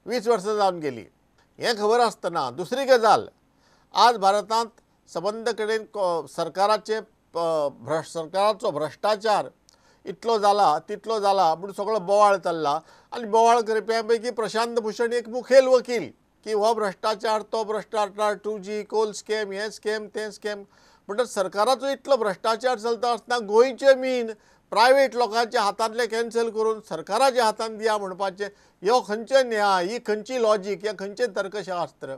20 वर्सां जावन गेली हें खबर आसतना. दुसरी गजाल, आज भारतांत सबंद कडेन सरकाराचे सरकाराचो भ्रश्टाचार इतलो जाला तितलो जाला म्हूण सगळो बोवाळ चल्ला आनी बोवाळ करप्यां पैकी प्रशांत भूषण एक मुखेल वकील की हो भ्रश्टाचार तो भ्रश्टाचार 2G Coal scam हें स्कॅम तें स्कॅम. म्हणटच सरकाराचो इतलो भ्रश्टाचार चलता आसतना गोंयचें मीन प्रायवेट लोकांच्या हातांतलें कॅन्सल करून सरकाराच्या हातांत दिया म्हणपाचें ह्यो खंयचें न्याय, ही खंयची लॉजीक, हें खंयचें तर्कशास्त्र.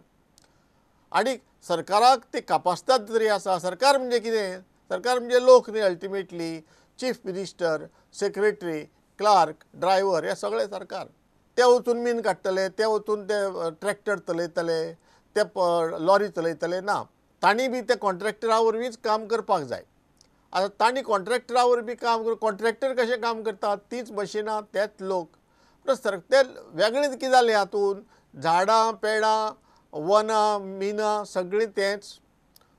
आनी सरकाराक ती कापास्ताद तरी आसा. सरकार म्हणजे कितें? सरकार म्हणजे लोक न्ही, ultimately chief minister, secretary, clerk, driver हे सगळे सरकार. ते वचून मीन काडटले, ते वचून ते ट्रॅक्टर चलयतले, ते लॉरी चलयतले ना, तांणी बी ते कॉन्ट्रॅक्टरा वरवींच काम करपाक जाय. आतां तांणी कॉन्ट्रॅक्टरा वरवीं काम, कॉन्ट्रॅक्टर कशें काम करतात, तीच मशिनां तेच लोक. पूण सर ते वेगळेंच कितें जालें हातून, झाडां पेडां वनां मिनां सगळीं तेंच,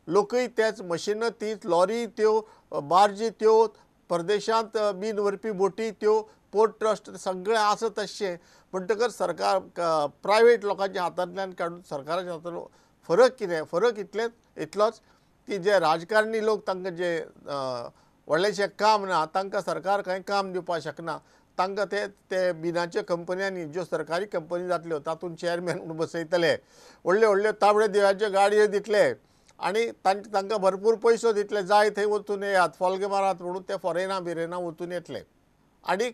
लोकूय तेच, मशिनां तीच, लॉरी त्यो, बार्जी त्यो, परदेशांत मीन व्हरपी बोटी त्यो, पोर्ट ट्रस्ट सगळें आसा तशें. म्हणटकच सरकार प्रायवेट लोकांच्या हातांतल्यान काडून सरकाराच्या हातांत फरक कितें? फरक इतलेच इतलोच की जे राजकारणी लोक तांकां जे व्हडलेशें काम ना, तांकां सरकार कांय काम दिवपाक शकना, तांकां ते ते बिनाच्या कंपन्यांनी ज्यो सरकारी कंपनी जातल्यो तातूंत चेअरमॅन म्हूण बसयतले, व्हडल्यो व्हडल्यो तांबडे दिव्याच्यो गाडयो दितले आनी तांकां भरपूर पयसो दितले, जाय थंय वचून येयात, फोल्ग मारात म्हणून ते फॉरेना बिरेना वचून येतले. आनी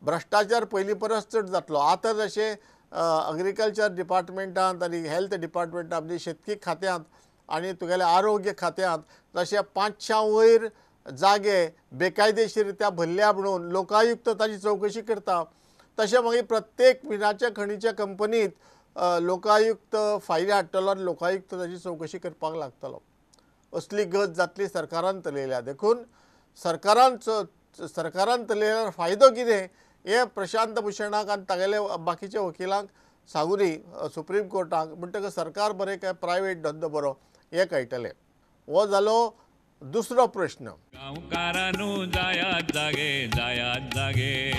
भ्रश्टाचार पयलीं परस चड जातलो. आतां जशें अग्रिकल्चर डिपार्टमेंटांत आनी हेल्थ डिपार्टमेंटांत म्हणजे शेतकी खात्यांत आनी तुगेल्या आरोग्य खात्यांत जशें 500 वयर जागे बेकायदेशीर रित्या भरल्या म्हणून लोकायुक्त ताची चवकशी करता, तशें मागीर प्रत्येक मिनाच्या खणीच्या कंपनीत लोकायुक्त फायली हाडटलो आनी लोकायुक्त ताची चवकशी करपाक लागतलो. असली गत जातली सरकारान चलयल्या. देखून सरकारान चलयल्यार फायदो कितें हें प्रशांत भूषणाक आनी तागेले बाकीच्या वकिलांक सांगुनी सुप्रीम कोर्टाक. म्हणटकच सरकार बरें काय प्रायवेट धंदो बरो हें कळटलें. हो जालो दुसरो प्रश्न. गांवकारांनो जायात जागे, जायात जागे.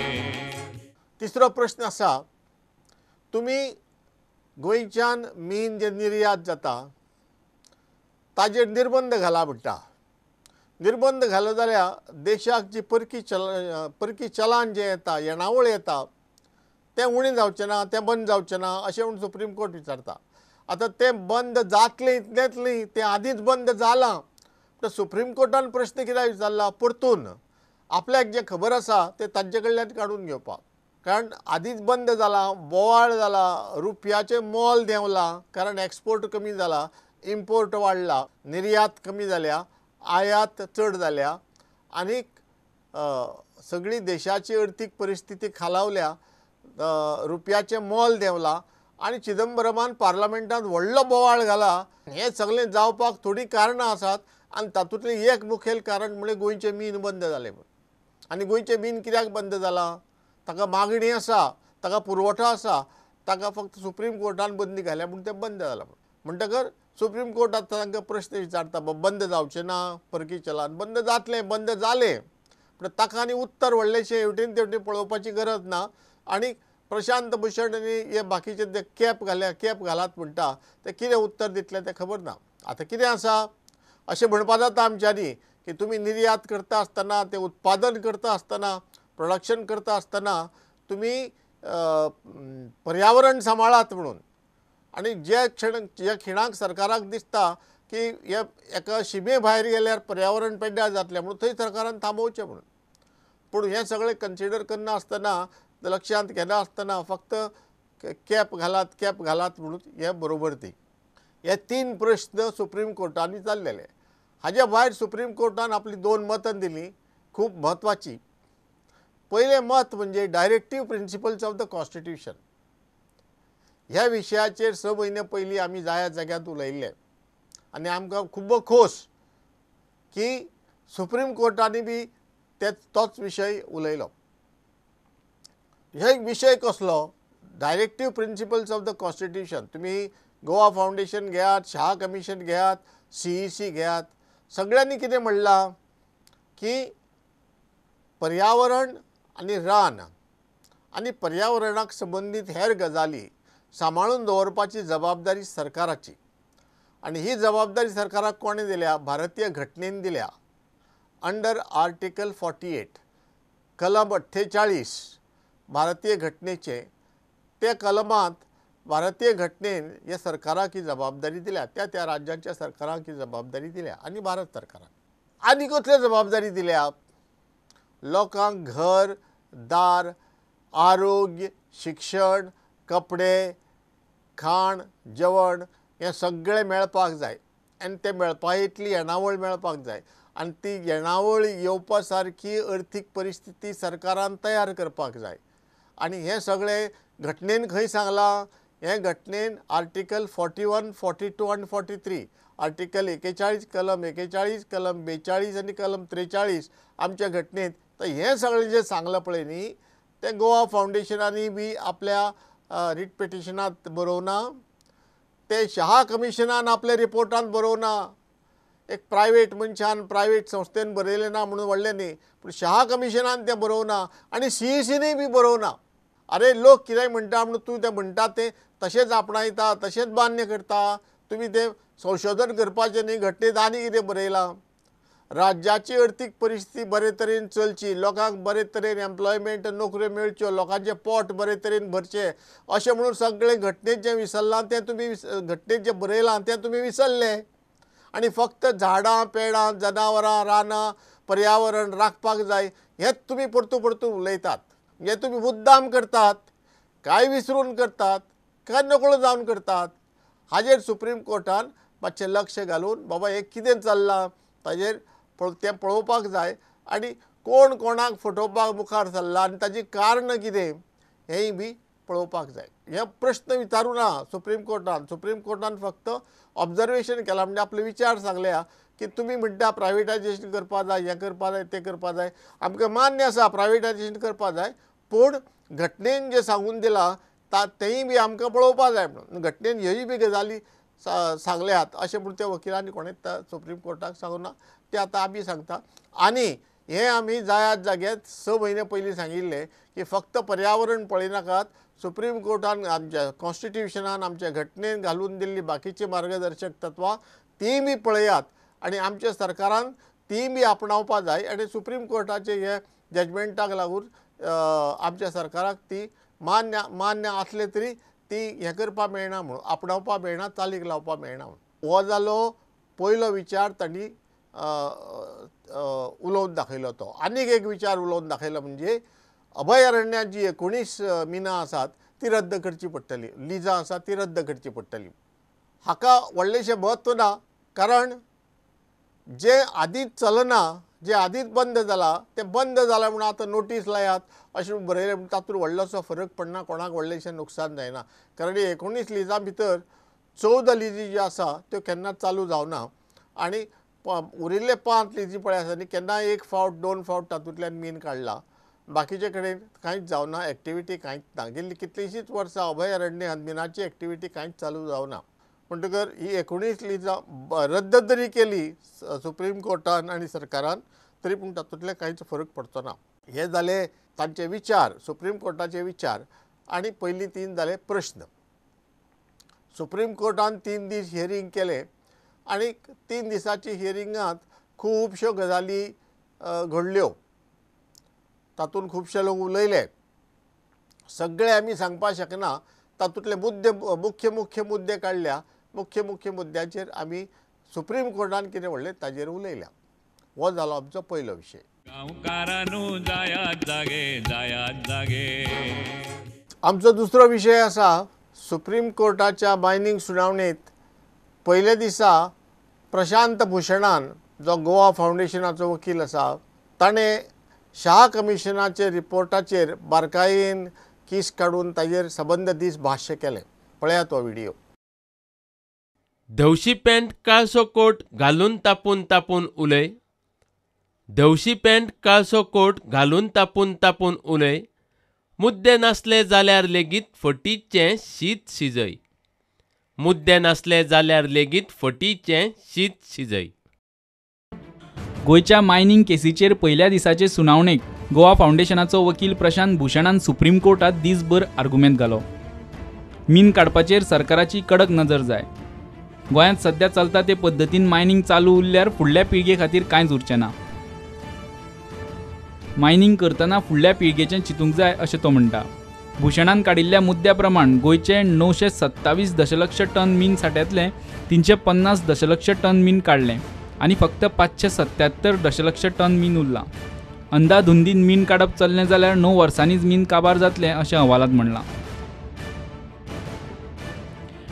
तिसरो प्रश्न आसा, तुमी गोंयच्यान मीन जे निर्यात जाता ताजेर निर्बंध घाला म्हणटा. निर्बंध घालो जाल्यार देशाक जी परकी चलान जें येता, येणावळ येता, तें उणें जावचें ना, तें बंद जावचें ना अशें म्हूण सुप्रीम कोर्ट विचारता. आतां तें बंद जातलें इतलेंच न्ही, तें आदींच बंद जालां. तर सुप्रीम कोर्टान प्रश्न कित्याक विचारला? परतून आपल्याक जें खबर आसा तें तांचे कडल्यान काडून घेवपाक. कारण आदींच बंद जालां, बोवाळ जाला, रुपयाचें मोल देंवलां, कारण एक्सपोर्ट कमी जाला, इम्पोर्ट वाडला, निर्यात कमी जाल्या, आयात चड जाल्या आनी सगळी देशाची अर्थीक परिस्थिती खालावल्या, रुपयाचें मोल देंवलां आनी चिदंबरमान पार्लमेंटांत व्हडलो बोवाळ घाला. हें सगळें जावपाक थोडीं कारणां आसात आनी तातूंतलें एक मुखेल कारण म्हणजे गोंयचें मीन बंद जालें म्हूण. आनी गोंयचें मीन कित्याक बंद जालां? ताका मागणी आसा, ताका पुरवठो आसा, ताका फक्त सुप्रीम कोर्टान बंदी घाल्या म्हूण तें बंद जालां. म्हणटकर सुप्रीम कोर्ट आतां तांकां प्रश्न विचारता, बंद जावचें ना परकी चलान, बंद जातलें, बंद जालें, पूण ताका आनी उत्तर व्हडलेशें हेवटेन तेवटेन पळोवपाची गरज ना. आनी प्रशांत भूषण आनी हे बाकीचे ते कॅप घाल्या, कॅप घालात म्हणटा, ते कितें उत्तर दितलें तें खबर ना. आतां कितें आसा अशें म्हणपा जाता आमच्यांनी की तुमी निर्यात करता आसतना, तें उत्पादन करता आसतना, प्रोडक्शन करता आसतना तुमी पर्यावरण सांबाळात म्हणून. आनी जे खिणाक सरकाराक दिसता की हे एका शिमे भायर गेल्यार पर्यावरण पेड्ड्यार जातलें म्हणून थंय सरकारान थांबोवचें म्हणून. पूण हें सगळें कन्सिडर करना आसतना, लक्षांत घेना आसतना फक्त कॅप घालात, कॅप घालात म्हणून हें बरोबर ती. हे 3 प्रश्न सुप्रीम कोर्टान विचारलेले. हाज्या भायर सुप्रीम कोर्टान आपली 2 मतां दिलीं खूब म्हत्वाचीं. पयलें मत म्हणजे directive principles of the constitution. ह्या विशयाचेर 6 म्हयने पयलीं आमी जाया जाग्यांत उलयल्ले आनी आमकां खूब खोस की सुप्रीम कोर्टांनी बी तोच विशय उलयलो. हे विशय कसलो? Directive principles of the constitution. तुमी गोवा फावंडेशन घेयात, शाह कमिशन घेयात, CEC घेयात, सगळ्यांनी कितें म्हणलां की पर्यावरण आनी रान आनी पर्यावरणाक संबंदीत हेर गजाली सांबाळून दवरपाची जबाबदारी सरकाराची आनी ही जबाबदारी सरकाराक कोणें दिल्या? भारतीय घटनेन दिल्या. अंडर आर्टिकल 48 कलम 48 भारतीय घटनेचे, त्या कलमांत भारतीय घटनेन हे सरकाराक ही जबाबदारी दिल्या, त्या त्या राज्यांच्या सरकारांक ही जबाबदारी दिल्या आनी भारत सरकाराक. आनी कसली जबाबदारी दिल्या? लोकांक घर दार, आरोग्य, शिक्षण, कपडे, खाण जेवण हें सगळें मेळपाक जाय आनी तें मेळपा इतली येणावळ मेळपाक जाय आनी ती येणावळ येवपा सारकी अर्थीक परिस्थिती सरकारान तयार करपाक जाय. आनी हें सगळें घटनेन खंय सांगलां? हें घटनेन आर्टिकल 41, 42 आनी 43, आर्टिकल 41, कलम 41, कलम 42 आनी कलम 43 आमच्या घटनेंत. तर हें सगळें जें सांगलां पळय न्ही तें गोवा फावंडेशनांनी बी आपल्या रीट पिटिशनांत बरोवना, ते शहा कमिशनान आपल्या रिपोर्टांत बरोवना, एक प्रायवेट मनशान प्रायवेट संस्थेन बरयलें ना म्हणून व्हडलें न्ही, पूण शहा कमिशनान तें बरोवना आनी सीईसीनूय बी बरोवना. अरे लोक कितेंय म्हणटा म्हणून तूं तें म्हणटा तें तशेंच आपणायता, तशेंच मान्य करता. तुमी तें संशोधन करपाचें न्ही, घटनेंत आनी कितें बरयलां? राज्याची अर्थीक परिस्थिती बरे तरेन चलची, लोकांक बरे तरेन एम्प्लॉयमेंट नोकऱ्यो मेळच्यो, लोकांचें पोट बरे तरेन भरचें अशें म्हणून सगळें घटनेंत जें विसरलां तें तुमी घटनेंत जें बरयलां तें तुमी विसरले आनी फक्त झाडां पेडां जनावरां रानां पर्यावरण राखपाक जाय हेंच तुमी परतू परतू उलयतात. म्हणजे तुमी मुद्दाम करतात काय विसरून करतात काय नकळो जावन करतात? हाजेर सुप्रीम कोर्टान मातशें लक्ष घालून बाबा हें कितें चल्लां ताजेर तें पळोवपाक जाय आनी कोण कोणाक फटोवपाक मुखार सरला आनी ताची कारणां कितें हेंय बी पळोवपाक जाय. हे प्रश्न विचारूं ना सुप्रीम कोर्टान. सुप्रीम कोर्टान फक्त ऑब्जर्वेशन केलां, म्हणजे आपले विचार सांगल्या की तुमी म्हणटा प्रायवेटायजेशन करपा जाय, हें करपा जाय, तें करपा जाय, आमकां मान्य आसा प्रायवेटायजेशन करपा जाय, पूण घटनेन जें सांगून दिलां तेंय बी आमकां पळोवपा जाय म्हणून घटनेन ह्योय बी गजाली सांगल्यात अशें म्हूण त्या वकिलांनी कोणें सुप्रीम कोर्टाक सांगूना, तें आतां आमी सांगता. आनी हें आमी जायात जाग्यार 6 म्हयने पयलीं सांगिल्लें की फक्त पर्यावरण पळयनाकात, सुप्रीम कोर्टान आमच्या कॉन्स्टिट्युशनान आमच्या घटनेन घालून दिल्ली बाकीची मार्गदर्शक तत्वां तीं बी पळयात आनी आमच्या सरकारान तीं बी आपणावपा जाय आनी सुप्रीम कोर्टाचे हे जजमेंटाक लागून आमच्या सरकाराक ती मान्य मान्य आसले तरी ती हें करपाक मेळना म्हणून, आपणावपाक मेळना, चालीक लावपाक मेळना म्हणून. हो जालो पयलो विचार तांणी उलोवन दाखयलो. तो आनीक एक विचार उलोवन दाखयलो म्हणजे अभयारण्यात जी 19 मिनां आसात ती रद्द करची पडटली, लिजां आसात ती रद्द करची पडटली. हाका व्हडलेशें म्हत्व ना, कारण जें आदींच चलना, जें आदींच बंद जालां तें बंद जालां म्हणून आतां नोटीस लायात अशें बरयलें म्हूण तातूंत व्हडलोसो फरक पडना, कोणाक व्हडलेशें नुकसान जायना. कारण 19 लिजां भितर 14 लिजी ज्यो आसा त्यो केन्नाच चालू जावना आनी उरिल्ले 5 लिजी पळय आसा न्ही केन्ना एक फावट 2 फावट तातूंतल्यान मीन काडला, बाकीचे कडेन कांयच जावना, एक्टिविटी कांयच ना. गेल्ली कितलींशींच वर्सां अभयारण्य मिनाची एक्टिविटी कांयच चालू जावना. म्हणटकर ही 19 लिजां रद्द जरी केली सुप्रीम कोर्टान आनी सरकारान तरी पूण तातूंतले कांयच फरक पडचो ना. हे जाले तांचे विचार, सुप्रीम कोर्टाचे विचार. आनी पयलीं 3 जाले प्रश्न. सुप्रीम कोर्टान 3 दीस हियरींग केलें आनी 3 दिसांची हियरिंगांत खुबश्यो गजाली घडल्यो, तातूंत खुबशे लोक उलयले. सगळे आमी सांगपाक शकना, तातूंतले मुद्दे मुख्य मुख्य मुद्दे काडल्या, मुख्य मुख्य मुद्द्यांचेर आमी सुप्रीम कोर्टान कितें म्हणलें ताजेर उलयल्या. हो जालो आमचो पयलो विशय. गांवकारांनो जायात जागे, जायात जागे. आमचो दुसरो विशय आसा सुप्रीम कोर्टाच्या बायनिंग सुनावणेंत पयल्या दिसा प्रशांत भूषणान, जो गोवा फावंडेशनाचो वकील आसा, ताणें शाह कमिशनाचे रिपोर्टाचेर बारकायेन कीस काडून ताजेर सबंद दीस भाश्य केलें. पळयात हो व्हिडियो. धवशी पॅन्ट काळसो कोट घालून तापून तापून उलय, धवशी पॅन्ट काळसो कोट घालून तापून तापून उलय, मुद्दे नासले जाल्यार लेगीत फटीचें शीत शिजय, मुद्दे नासले जाल्यार लेगीत फटीचें शीत शिजय. गोंयच्या मायनिंग केसीचेर पयल्या दिसाचे सुनावणेक गोवा फावंडेशनाचो वकील प्रशांत भूषणान सुप्रीम कोर्टात दीसभर आर्गुमेंत घालो. मीन काडपाचेर सरकाराची कडक नजर जाय. गोंयांत सध्या चलता ते पद्दतीन मायनिंग चालू उरल्यार फुडल्या पिळगे खातीर कांयच उरचें ना. मायनिंग करतना फुडल्या पिळगेचें चिंतूंक जाय अशें तो म्हणटा. भूषणान काडिल्ल्या मुद्द्या प्रमाण गोंयचे 927 दशलक्ष टन मीन साठ्यांतलें 350 दशलक्ष टन मीन काडलें आनी फक्त 577 दशलक्ष टन मीन उरलां. अंदाधुंदीन मीन काडप चल्लें जाल्यार 9 वर्सांनीच मीन काबार जातलें अशें अहवालांत म्हणलां.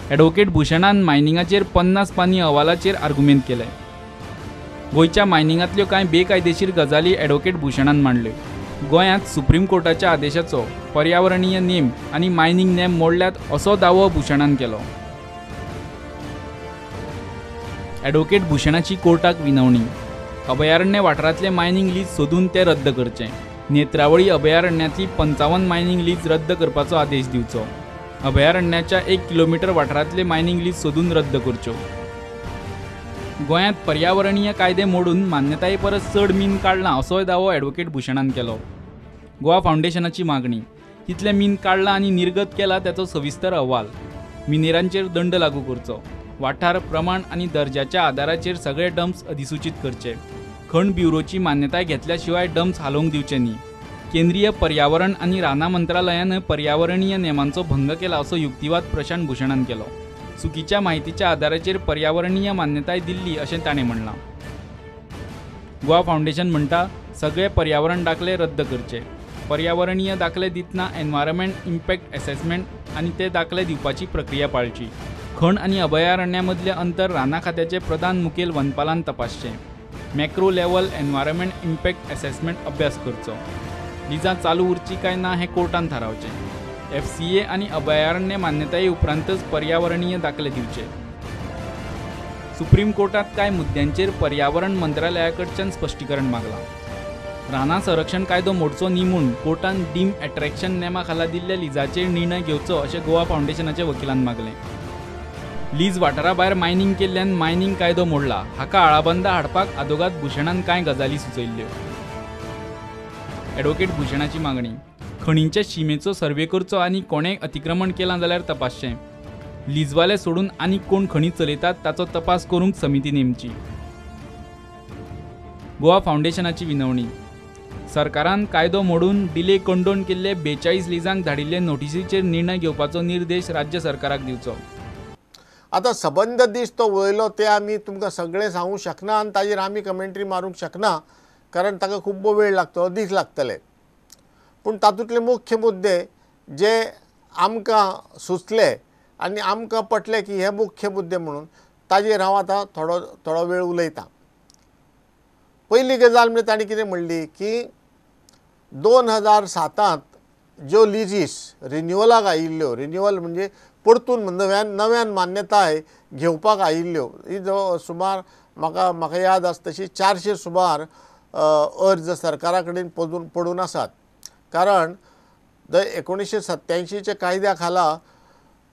ॲडव्होकेट भूषणान मायनिंगाचेर 50 पानी अहवालाचेर आर्गुमेंत केलें. गोंयच्या मायनिंगांतल्यो कांय बेकायदेशीर गजाली ॲडव्होकेट भूषणान मांडल्यो. गोंयांत सुप्रीम कोर्टाच्या आदेशाचो पर्यावरणीय नेम आनी मायनिंग नेम मोडल्यात असो दावो भूषणान केलो. ॲडव्होकेट भूषणाची कोर्टाक विनवणी. अभयारण्य वाठारांतले मायनिंग लीज सोदून ते रद्द करचे. नेत्रावळी अभयारण्यांतली 55 मायनिंग लीज रद्द करपाचो आदेश दिवचो. अभयारण्याच्या 1 किलोमीटर वाठारांतले मायनिंग लीज सोदून रद्द करच्यो. गोंयांत पर्यावरणीय कायदे मोडून मान्यताये परस चड मीन काडलां असोय दावो ॲडव्होकेट भूषणान केलो. गोवा फावंडेशनाची मागणी. कितलें मीन काडलां आनी निर्गत केला ताचो सविस्तर अहवाल. मिनेरांचेर दंड लागू करचो. वाठार, प्रमाण आनी दर्जाच्या आदाराचेर सगळे डम्प्स अधिसूचीत करचे. खण ब्युरोची मान्यताय घेतल्या शिवाय डम्प्स हालोवंक दिवचे न्ही. केंद्रीय पर्यावरण आनी रानां मंत्रालयान पर्यावरणीय नेमांचो भंग केला असो युक्तिवाद प्रशांत भूषणान केलो. चुकीच्या माहितीच्या आदाराचेर पर्यावरणीय मान्यताय दिल्ली अशें ताणें म्हणलां. गोवा फावंडेशन म्हणटा सगळे पर्यावरण दाखले रद्द करचे. पर्यावरणीय दाखले दितना एनवायरमेंट इम्पॅक्ट एसेसमेंट आनी ते दाखले दिवपाची प्रक्रिया पाळची. खण आनी अभयारण्या मदलें अंतर रानां खात्याचे प्रधान मुखेल वनपालान तपासचें. Macro level environment impact assessment अभ्यास करचो. लिजां चालू उरची काय ना हें कोर्टान थारावचें. FCA आनी अभयारण्य मान्यताये उपरांतच पर्यावरणीय दाखले दिवचे. सुप्रीम कोर्टांत कांय मुद्द्यांचेर पर्यावरण मंत्रालया कडच्यान स्पश्टीकरण मागलां. रानां संरक्षण कायदो मोडचो न्ही म्हूण कोर्टान डीम एट्रॅक्शन नेमा खाला दिल्ल्या लिजाचेर निर्णय घेवचो अशें गोवा फावंडेशनाच्या वकिलान मागलें. लीज वाठारा भायर मायनिंग केल्ल्यान मायनिंग कायदो मोडला हाका आळाबंदा हाडपाक आदोगाद भूषणान कांय गजाली सुचयल्ल्यो. ॲडव्होकेट भूषणाची मागणी. खणींच्या शिमेचो सर्वे करचो आनी कोणें अतिक्रमण केलां जाल्यार तपासचें. लीजवाले सोडून आनी कोण खणी चलयतात ताचो तपास करूंक समिती नेमची. गोवा फावंडेशनाची विनवणी. सरकारान कायदो मोडून डिले कंडोन केल्ले 42 लिजांक धाडिल्ले नोटिसीचेर निर्णय घेवपाचो निर्देश राज्य सरकाराक दिवचो. आतां सबंद दीस तो वयलो ते आमी तुमकां सगळें सांगूंक शकना आनी ताजेर आमी कमेंट्री मारूंक शकना, कारण ताका खूब वेळ लागतलो, दीस लागतले. पूण तातूंतले मुख्य मुद्दे जे आमकां सुचले आनी आमकां पटले की हे मुख्य मुद्दे म्हणून ताजेर हांव आतां थोडो थोडो वेळ उलयतां. पयली गजाल म्हणजे तांणी कितें म्हणली की 2007 ज्यो लिजीस रिन्युअलाक आयिल्ल्यो, रिन्युअल म्हणजे परतून नव्यान नव्यान मान्यताय घेवपाक आयिल्ल्यो, ही जो सुमार म्हाका म्हाका याद आसा तशी 400 सुमार अर्ज सरकारा कडेन पडून आसात. कारण 1987च्या कायद्या खाला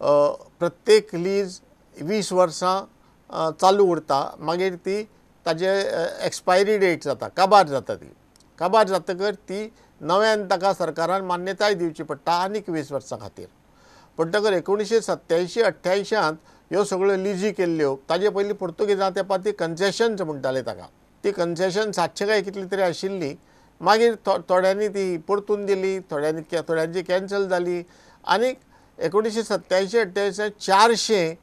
प्रत्येक लीज 20 वर्सां चालू उरता, मागीर ती ताजे एक्सपायरी डेट जाता, काबार जाता. ती काबार जातकर ती नव्यान ताका सरकारान मान्यताय दिवची पडटा आनीक 20 वर्सां खातीर. म्हणटकर 1987-88 ह्यो सगळ्यो लिजी केल्ल्यो. ताजे पयलीं पुर्तुगेजां तेंपार ती कन्सेशन्स म्हणटाले ताका, ती कन्सेशन 700 काय कितली तरी आशिल्ली. मागीर थोड्यांनी ती परतून दिली, थोड्यांनी थोड्यांची कॅन्सल जाली. आनी 1987-88 400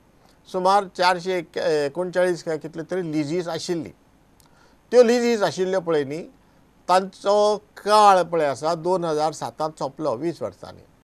सुमार 439 काय कितले तरी लिजीस आशिल्ली. त्यो लिजीस आशिल्ल्यो पळय न्ही, तांचो काळ पळय आसा 2007 सोंपलो, 20 वर्सांनी.